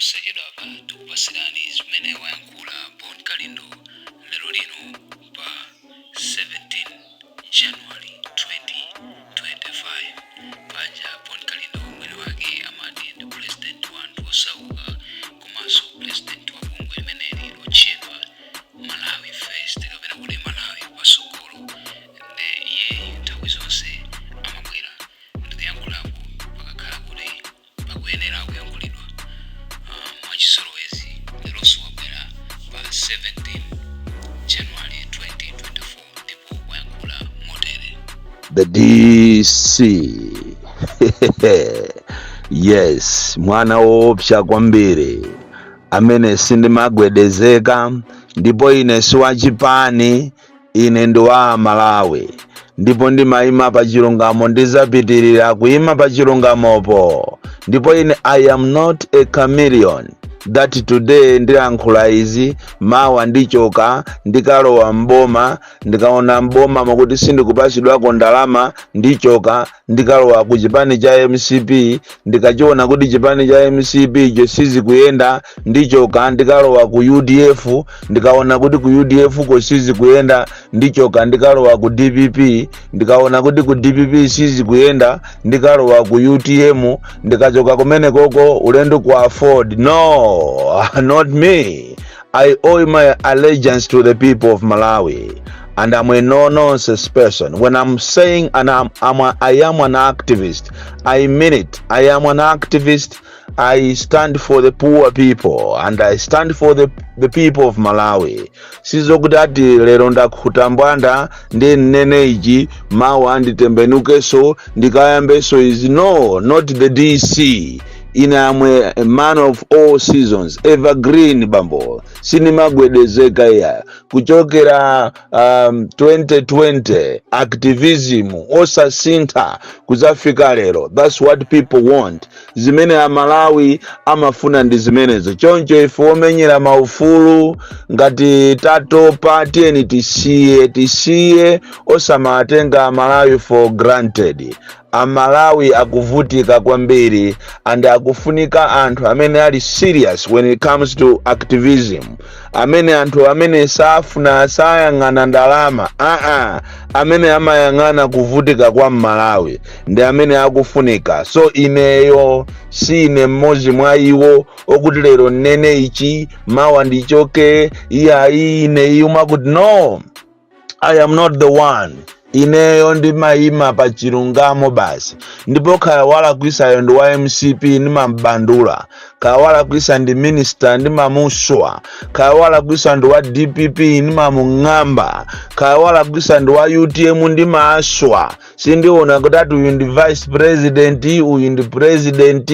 Posachedwapa tikupasirani zimene wayankhula Bon Kalindo lero lino pa 17 January 2025. Paja Bon Kalindo mwini wake amati ndi president wa anthu osauka komanso president wa bungwe limeneli lotchedwa Malawi First kapena kuti Malawi Patsogolo. Nde iyeyu nthawi zonse amabwera ndikuyankhulapo pakakhala kuti pakuyenera kuyankhulidwa. Mwachizolowezi leronso wabwera pa 17 January 2024 ndipo wayankhula motere. The DC, yes, mwana woopsa kwambiri amene sindimagwedezeka, ndipo ine siwachipani, ine ndi wa Malawi ndipo ndimayima pa chilungamo, ndizapitirira kuyima pa chilungamopo. Ndipo ine, I am not a chameleon that today ndilankhula izi, mawa ndichoka, ndikalowa mboma, ndikaona mboma makuti sindikupasidwako ndalama, ndichoka, ndikalowa ku chipani cha MCP. Ndikachiona kuti chipani cha MCP icho sizikuyenda, ndichoka, ndikalowa ku UDF. Ndikaona kuti ku UDF ko sizikuyenda, ndichoka, ndikalowa ku DPP. Ndikaona kuti ku DPP sizikuyenda, ndikalowa ku UTM. Ndikachoka kumene koko, ulendo ku AFORD. No, not me. I owe my allegiance to the people of Malawi and I'm a no nonsense person. When I'm saying and I am an activist, I mean it. I am an activist. I stand for the poor people and I stand for the people of Malawi. Sizokuti ati lero ndakhuta mbwanda ndi nnene ichi, mawa anditembenukeso, ndikayambeso izi. No, not the DC. Ine am a man of all seasons, evergreen bambo, sinimagwedezeka iya. Kuchokera 2020 activism osasintha kuzafika lero. That's what people want. Zimene Amalawi amafuna ndi zimenezo. Choncho ife omenyera maufulu, ngati tatopa, tiyeni tisiye, tisiye, osamatenga Amalawi for granted. Amalawi akuvutika kwambiri and akufunika anthu amene ali serious when it comes to activism, amene anthu amene safuna, sayang'ana ndalama, aa, amene amayang'ana kuvutika kwa Mmalawi ndi amene akufunika. So ineyo sine mmodzi mwa iwo okuti lero nnene ichi, mawa ndichoke. Iyayi, ine iyuma kuti no, I am not the one. Ineyo ndimayima pa chilungamo basi, ndipo kaya walakwisayo ndi wa MCP, ndimambandula. Kaya walakwisa ndi minister, ndimamuswa. Kaya walakwisa ndi wa DPP, ndimamung'amba. Kaya walakwisa ndi wa UTM, ndimaswa. Sindiona kuti ati uyu ndi vice president, uyu ndi president,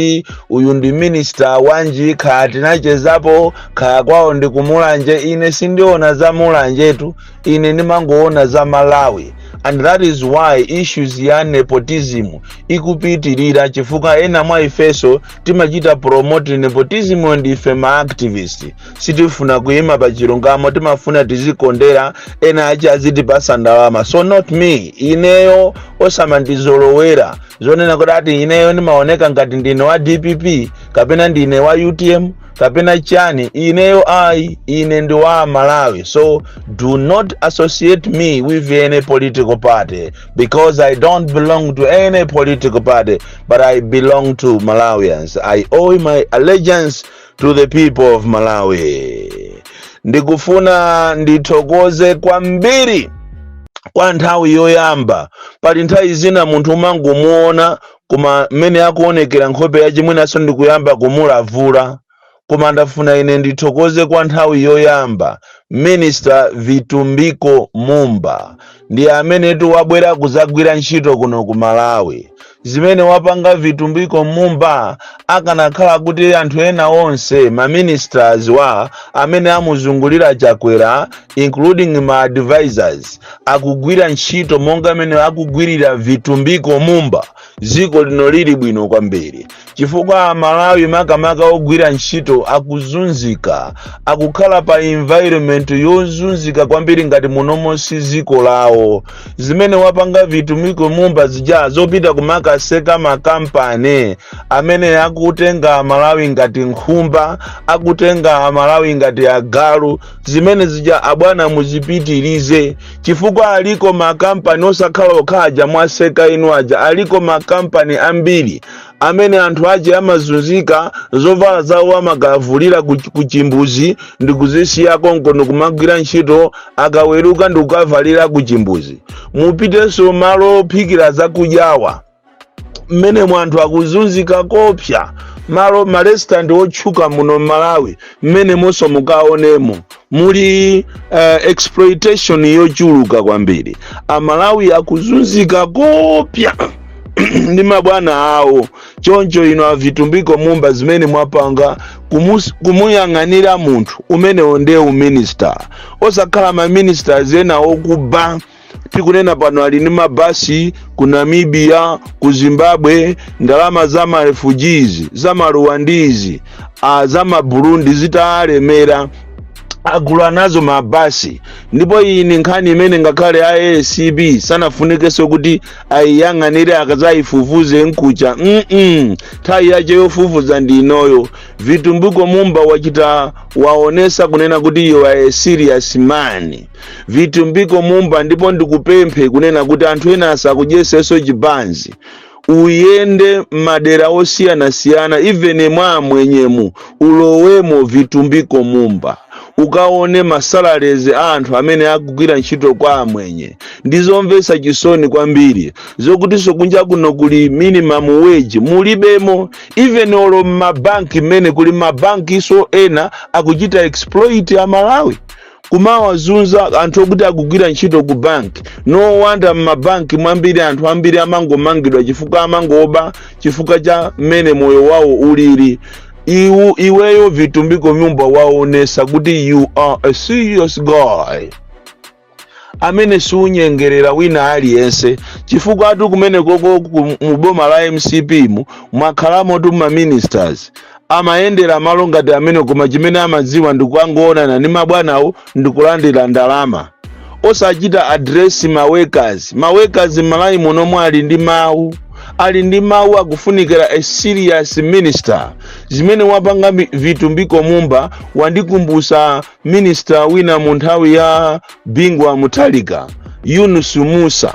uyu ndi minister wanji, kaya tinachezapo, kaya kwawo ndi kumulanje. Ine sindiona za Mulanjetu, ine ndimangoona za Malawi. And that is why issues ya nepotism ikupitirira, chifukwa ena mwa ifeso timachita promote nepotism. Ndife ma activist, sitifuna kuyima pa chilungamo, timafuna tizikondera, ena achi azitipasa ndalama. So not me. Ineyo osamandizolowera zonena kuti ati ineyo ndimaoneka ngati ndine wa DPP kapena ndine wa UTM kapena chani. Ineyo ayi, ine ndi wa Malawi. So do not associate me with any political party because I don't belong to any political party, but I belong to Malawians. I owe my allegiance to the people of Malawi. Ndikufuna ndithokoze kwambiri kwa nthawi yoyamba. Pali nthawi zina munthu umangomuona, koma mmene akuonekera nkhope yachimwinaso ndikuyamba kumulavula. Koma ndafuna ine ndithokoze kwa nthawi yoyamba Minister Vitumbiko Mumba, ndi amenetu wabwera kuzagwira ntchito kuno ku Malawi. Zimene wapanga Vitumbiko Mumba, akanakhala kuti anthu ena onse ma ministers wa amene amuzungulira Chakwera, including ma advisors, akugwira ntchito monga amene akugwirira Vitumbiko Mumba, dziko lino lili bwino kwambiri, chifukwa Amalawi, makamaka ogwira ntchito, akuzunzika, akukhala pa environment yozunzika kwambiri ngati munomo si dziko lawo. awo. Zimene wapanga Vitumbiko Mumba zija zopita kumakaseka makampani amene akutenga Amalawi ngati nkhumba, akutenga Amalawi ngati agalu, zimene zija abwana muzipitirize, chifukwa aliko makampani osakhala okhaja mwaseka inu aja. Aliko makampani ambiri amene anthu aje amazunzika, zovala zawo amakavulira ku chimbuzi ndi kuzisiya konko ndikumagwira ntchito, akaweruka ndikukavalira ku chimbuzi. Mupitenso malo ophikira zakudyawa, mmene anthu akuzunzika kopsa, malo marestaurant otchuka muno Mmalawi, mmene monso mukaonemo muli exploitation yochuluka kwambiri. Amalawi akuzunzika kopsa ndi mabwana awo. Choncho ino aVitumbiko Mumba, zimene mwapanga kumuyang'anira munthu umenewo ndiye uminister, osakhala maministers ena okuba. Tikunena pano ali ndi mabasi ku Namibia, ku Zimbabwe, ndalama za ma refugees, za ma Rwandese, za ma Burundi zitalemera agula nazo mabasi. Ndipo iyi ni nkhani imene ngakhale a ACB sanafunikenso kuti ayiyang'anire, akazayifufuze nkucha. Nthawi yache yofufuza ndi inoyo. Vitumbiko Mumba wachita waonesa kunena kuti you are a serious man, Vitumbiko Mumba. Ndipo ndikupemphe kunena kuti anthu ena asakudyesenso chibanzi. Uyende madera osiyanasiyana, even mwa amwenyemu ulowemo, Vitumbiko Mumba, ukaone masalaries a anthu amene akugwira ntchito kwa amwenye. Ndizomvetsa chisoni kwambiri zokutinso kunja kuno kuli minimum wage mulibemo, even olo mmabanki mmene kuli mabankiso ena akuchita exploit Amalawi, kumawazunza anthu okuti akugwira ntchito ku banki. No wonder mmabanki mwambiri anthu ambiri amangomangidwa chifukwa amangoba, chifukwa cha mmene moyo wawo ulili. Iweyo Vitumbiko Mumba waonesa kuti you are a serious guy amene siunyengerera wina aliyense, chifukwa atu kumene koko mu boma la MCP mu mwakhalamo tu ma ministers amayendera malo ngati amene, koma chimene amadziwa ndikuangoonana ndi mabwanawo ndikulandira ndalama, osachita address ma workers. Ma workers Malawi munomwe ali ndi mawu, ali ndi mawu, akufunikira a serious minister. Zimene wapanga Vitumbiko Mumba wandikumbusa minister wina mu nthawi ya Bingu wa Mutharika, Yunus Musa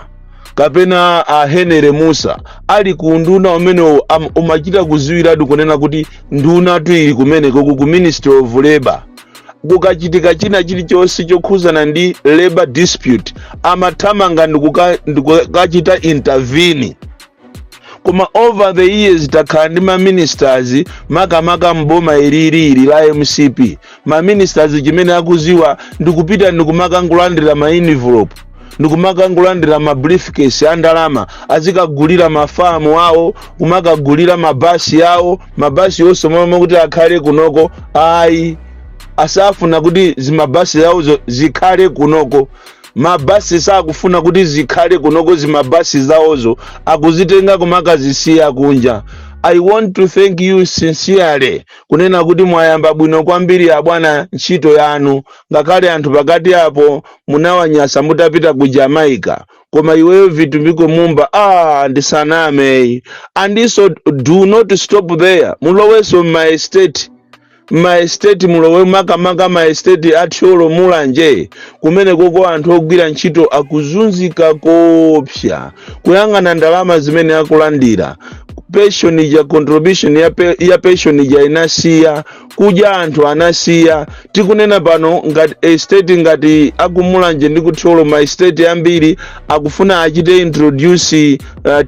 kapena a Henry Musa, ali ku nduna umene umachita kuziwiratu kunena kuti nduna tu ili kumeneko ku Ministry of Labor. Kukachitika china chilichonse chokhuzana ndi labor dispute, amathamanga ndikukachita intervene. Koma over the years takhala ndi maministers, makamaka mboma ililili la MCP, maministers chimene akuziwa ndikupita ndikumakangolandira ma envelope, ndikumakangolandira ma briefcase a ndalama, azikagulira mafamu awo, kumakagulira mabasi awo, mabasi onse momwe kuti akhale kunoko ayi, asafuna kuti zimabasi zawozo zikhale kunoko. Mabasi sakufuna kuti zikhale kunoko, zimabasi zawozo akuzitenga kumakazisiya kunja. I want to thank you sincerely kunena kuti mwayamba bwino kwambiri abwana ntchito yanu, ngakhale anthu pakati apo munawanyasa mutapita ku Jamaica. Koma iweyo Vitumbiko Mumba, ah, ndisaname, andiso do not stop there. Mulowenso ma estate, ma estate mulowe, makamaka ma estate aThyolo, Mulanje, kumene koko anthu ogwira ntchito akuzunzika kopsa. Kuyang'ana ndalama zimene akulandira, pension ja, contribution ya pension ja inasiya kudya, anthu anasiya. Tikunena pano ngati estate ngati akuMulanje ndi kuThyolo, ma estate ambiri akufuna achite introduce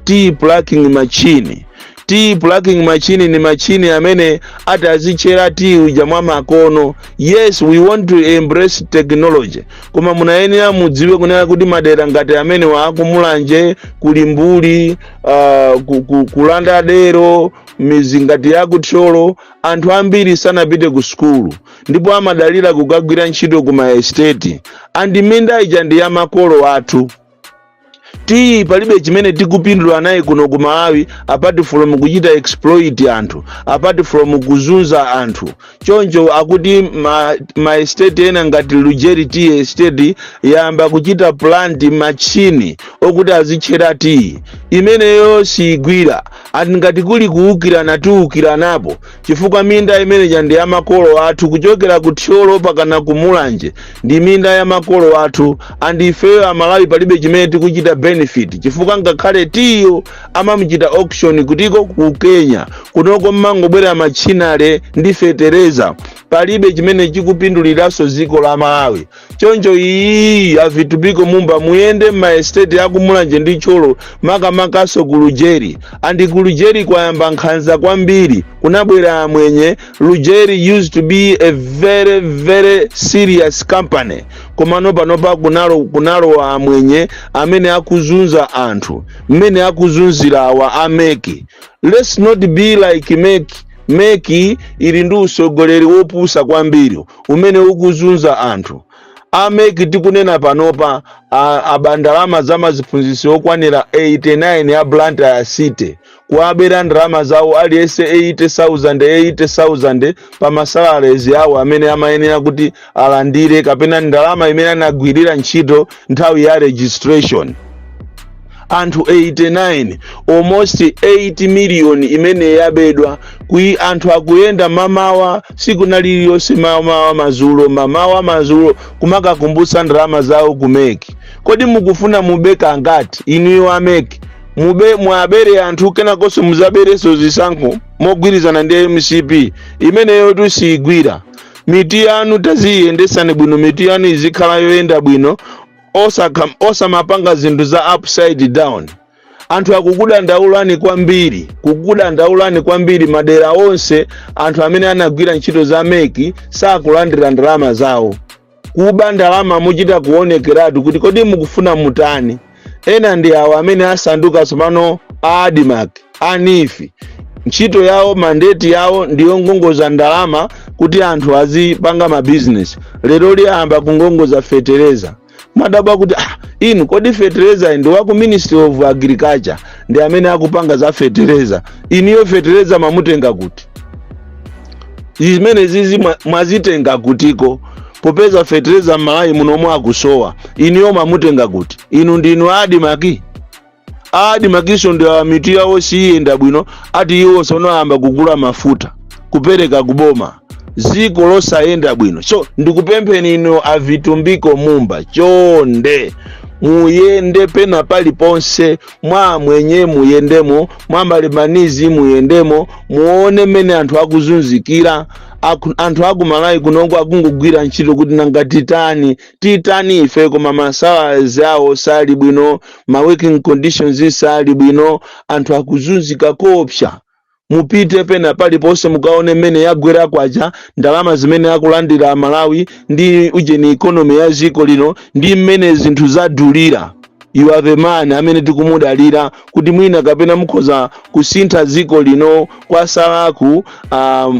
tea plucking machine. Tea plucking machine ni machine amene ati azichera tea uja mwa makono. Yes, we want to embrace technology, koma munayenera mudziwe kunena kuti madera ngati amene wa akuMulanje, kuli Mbuli, kulanda dero mizi ngati yakuthyolo, anthu ambiri sanapite ku sukulu ndipo amadalira kukagwira ntchito ku ma estate, and minda ija ndi ya makolo athu. Tiyi palibe chimene tikupindula naye kuno ku Malawi apart from kuchita exploit anthu, apart from kuzunza anthu. Choncho akuti ma estate ena ngati Lujeri Tea Estate yamba kuchita plant machine okuti azitchera tiyi. Imeneyo siyigwira. Ati ngati kuli kuwukirana, tiwukiranapo, chifukwa minda imeneja ndi ya makolo athu. Kuchokera ku Thyolo pakana ku Mulanje ndi minda ya makolo athu, and ifeyo Amalawi palibe chimene tikuchita benefit, chifukwa ngakhale tiyo amamuchita auction kutiko? Ku Kenya. Kunoko mmangobwera machinale ndi fetereza, palibe chimene chikupinduliranso dziko la Malawi. Choncho iyi, a Vitumbiko Mumba, muyende m'ma estate akumulanje ndi Thyolo, makamakaso ku Lujeri. And ku Lujeri kwayamba nkhanza kwambiri, kunabwera amwenye. Lujeri used to be a very very serious company, komano panopa kunalowa amwenye amene akuzunza anthu mmene akuzunzira awa a MEC. Let's not be like MEC. MEC ili ndi usogoleri wopusa kwambiri umene ukuzunza anthu. A MEC tikunena panopa aba ndalama za maziphunzitsi okwanira 89 a Blantyre City, kuabera ndalama zawo aliyense 80,000 80,000 pa ma salaries awo amene amayenera kuti alandire, kapena ndalama imene anagwirira ntchito nthawi ya registration. Anthu 89, almost 8 million imene yabedwa. Kui anthu akuyenda mamawa siku na lililonse, mamawa, mazulo, mamawa, mazulo, kumakakumbutsa ndalama zawo ku MEC. Kodi mukufuna mube kangati inuyo a MEC? Mube, mwabere anthu, kenakonso muzaberenso zisankho mogwirizana ndi MCP. Imeneyo tusiyigwira. Miti yanu taziyendesani bwino, miti yanu izikhala yoyenda bwino, osamapanga zinthu za upside down. Anthu akukudandaulani kwambiri, kukudandaulani kwambiri. Madera onse anthu amene anagwira ntchito za MEC sakulandira ndalama zawo. Kuba ndalama muchita kuonekeratu kuti kodi mukufuna mutani? Ena ndi awo amene asanduka tsopano a ADMARC, a NEEF. Ntchito yawo, mandate yawo ndiyongongoza ndalama kuti anthu azipanga mabizinesi. Lero liyamba kungongoza fetereza. Madabwa kuti, ah, inu kodi fetereza ndi wa ku Ministry of Agriculture, ndi amene akupanga za fetereza. Iniyo fetereza mamutenga kuti? Zimene zizi mwazitenga kutiko, popeza fetereza m'Malawi munomwe akusowa? Iniyo mamutenga kuti? Inu ndinu ADMARC. ADMARCso ndi awa, mitu yawo siyenda bwino. Ati iwo sonoyamba kugula mafuta kupereka kuboma, ziko losayenda bwino. So ndikupempheni inu a Vitumbiko Mumba, chonde muyende pena paliponse, mwa mwenye muyendemo, mwa malemanizi muyendemo, muone mmene anthu akuzunzikira. Anthu akumalawi kunongo akungogwira ntchito kuti nanga titani, titani ife? Koma ma salaries awo sali bwino, ma working conditions sali bwino, anthu akuzunzika koopsa. Mupite pena paliponse mukaone mmene yagwera kwacha, ndalama zimene akulandira Amalawi ndi ujeni, economy ya ziko lino ndi mmene zinthu zadulira. You are the man amene tikumudalira kuti mwina kapena mukhoza kusintha dziko lino kwasalaku.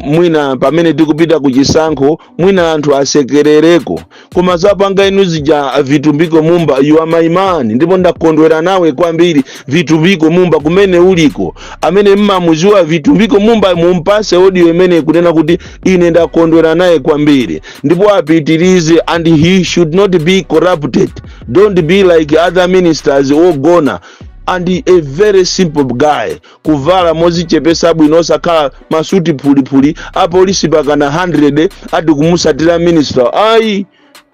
Mwina pamene tikupita ku chisankho, mwina anthu asekerereko. Koma zapanga inu zija, Vitumbiko Mumba, you are my man, ndipo ndakondwera nawe kwambiri, Vitumbiko Mumba, kumene uliko. Amene mmamuziwa Vitumbiko Mumba, mumpase audio imene kunena kuti ine ndakondwera naye kwambiri, ndipo apitirize, and he should not be corrupted. Don't be like other ministers ogona. And a very simple guy, kuvala mozichepesa bwino, osakhala masuti phulipuli, apolisi pakana 100 ati kumusatira minister. Ayi,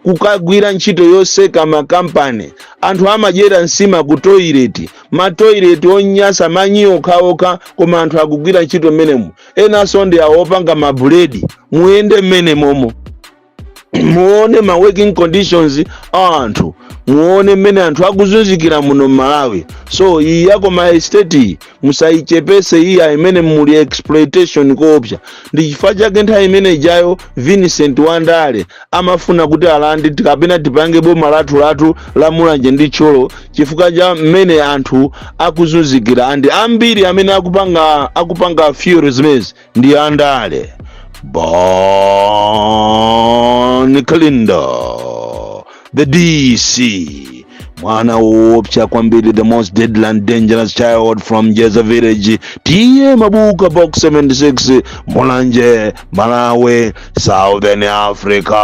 kukagwira ntchito yoseka makampani, anthu amadyera nsima ku toilet, ma toilet onyasa, manyi okhaokha, koma anthu akugwira ntchito mmenemo. Enanso ndi awo opanga mabuledi. Muyende mmene momo, muone ma working conditions a anthu, muone mmene anthu akuzunzikira muno m'Malawi. So iyi yako ma estate iyi musayichepese iya, imene muli exploitation koopsa. Ndi chifukwa chake nthawi imene ijayo Vincent Wandale amafuna kuti alande kapena tipange boma lathu lathu la Mulanje ndi Thyolo, chifukwa cha mmene anthu akuzunzikira, and ambiri amene akupanga fuel zimezi ndi andale. Bon Kalindo, the DC. Mwana woopsa kwambiri, the most deadly and dangerous child from Jeza Village, T/A Mabuka, Box 76, Mulanje, Malawi, Southern Africa.